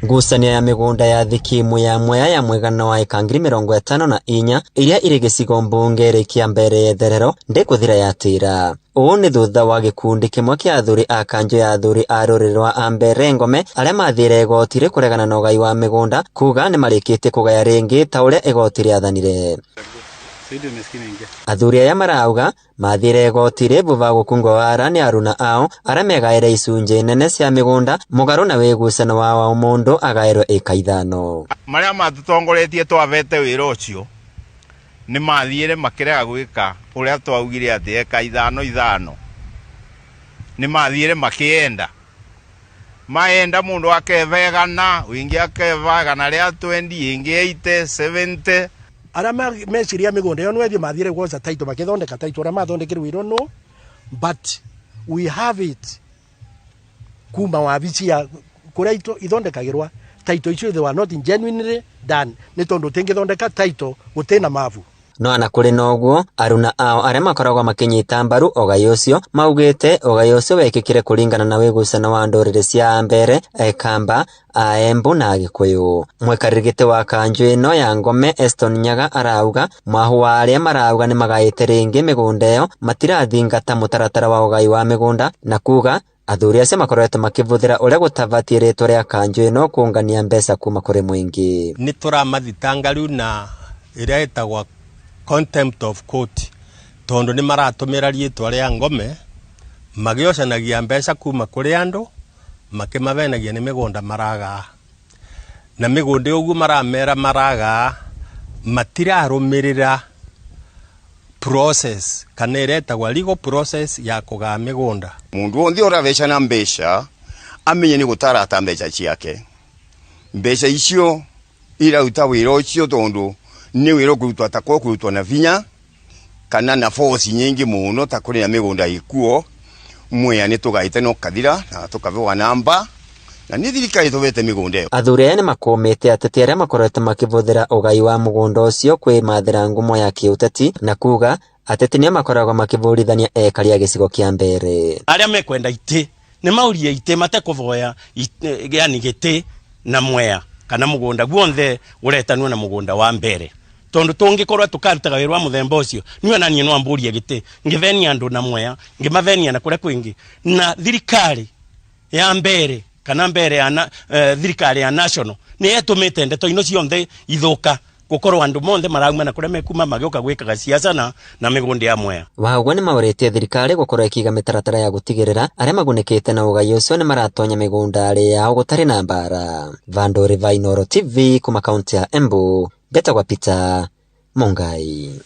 Ngucanio ya mĩgũnda ya thikimu ya Mwea ya mũigana wa ĩka 54,000 iria irĩ gĩcigo mbunge kĩa Mbeere ya itherero ndĩkũthira yatĩra. Ũũ nĩ thutha wa gĩkundi kĩmwe kĩa athuri a kanjũ ya athuri a rũrĩrĩ rwa Ambere Ngome arĩa mathire igoti rĩkũregana na ũgai wa mĩgũnda kuga nĩmarĩkĩtie kũgaya rĩngĩ ta ũrĩa igoti rĩathanire. Athuri aya marauga mathire igoti rĩ thutha gũkungwo wara nĩ aruna ao arĩa megaĩre icunjĩ nene cia mĩgũnda mũgarũ na wĩgucano wa o mũndũ agaĩrwo ĩka 5. Marĩa matutongoretie twavete wĩra ũcio nĩ mathiire makĩrega gwĩka ũrĩa twaugire atĩ eka 5 5. Nĩ mathiire makĩenda maenda mũndũ akeva 100 wĩngĩ akeva 120 ĩngĩ 80 70. Arĩa meciria mĩgũnda ĩyo nĩwethiĩ mathire gwoca title makĩthondeka title ũrĩa mathondekirwo we don't know, but we have it kuma wabici ya kũrĩa ithondekagĩrwa title icio, they were not genuinely done nĩ tondũ ũtingĩthondeka title gũtĩ na mabu. No ona kũrĩ na ũguo, aruna ao arĩa makoragwo makĩnyita mbaru ũgai ũcio maugĩte ũgai ũcio wekĩkire kũringana na wĩgucano wa ndũrĩrĩ cia Ambere, Akamba, Aembu na Agĩkũyũ. Mũikarĩri gĩtĩ wa kanjũ ĩno ya Ngome Eston Nyaga arauga mwahu wa arĩa marauga nĩmagaĩte rĩngĩ mĩgũnda ĩyo matirathingata mũtaratara wa ũgai wa mĩgũnda na kuga athuri acio makoretwo makĩbũthĩra ũrĩa gũtabatiĩ rĩtwa rĩa kanjũ ĩno kũngania mbeca kuma kũrĩ mũingĩ. Nĩ tũramathitanga rĩu na ĩrĩa ĩtagwo contempt of court tondu ni maratumira riitwa ria Ngome magiocanagia mbeca kuma kuri andu makimavenagia ni migunda maragaa na migunda uguo maramera maragaa matirarumirira process kana iretagwa legal process ya kugaa migunda. Mundu wonthe uravecana mbeca amenye ni gutarata mbeca ciake, mbeca icio irauta wira ucio tondu ni wira kurutwa ta ko kurutwa na vinya kana na force nyingi muno ta kuri na migunda ikuo Mwea ni tugaite no kathira na tukabewa namba na ni thirikari tubete migunda iyo. Athuri aya nĩmakũmĩte ateti arĩa makoretwo makĩbũthĩra ũgai wa mũgũnda ũcio kwĩmathĩra ngumo ya kĩũteti na kuga ateti nĩo makoragwo makĩbũrithania ekari a gĩcigo kĩa Mbeere. Arĩa mekwenda itĩ nĩ maurie itĩ matekũvoya yani gĩtĩ na Mwea kana mũgũnda guonthe ũretanwo na mũgũnda wa Mbeere tondu tungikorwo tukarutaga wira wa muthemba ucio niwe na nie no amburie giti ngivenia andu na Mwea ngimavenia na kuria kwingi na thirikari ya Mbeere kana Mbeere ya na, thirikari ya national ni etumite ndeto ino cionthe ithuka gukorwo andu monthe marauma na kuria mekuma magioka gwikaga siasa na migunda ya Mwea. Wauga nĩmaũrĩtie thirikari gũkorwo ĩkĩiga mĩtaratara ya gũtigĩrĩra arĩa magunĩkĩte na ũgai ũcio nĩmaratonya mĩgũnda yao gũtarĩ na mbara. Vandũ Riva Inooro TV kuma kaunti ya Embu, mbetagwa Peter Mungai.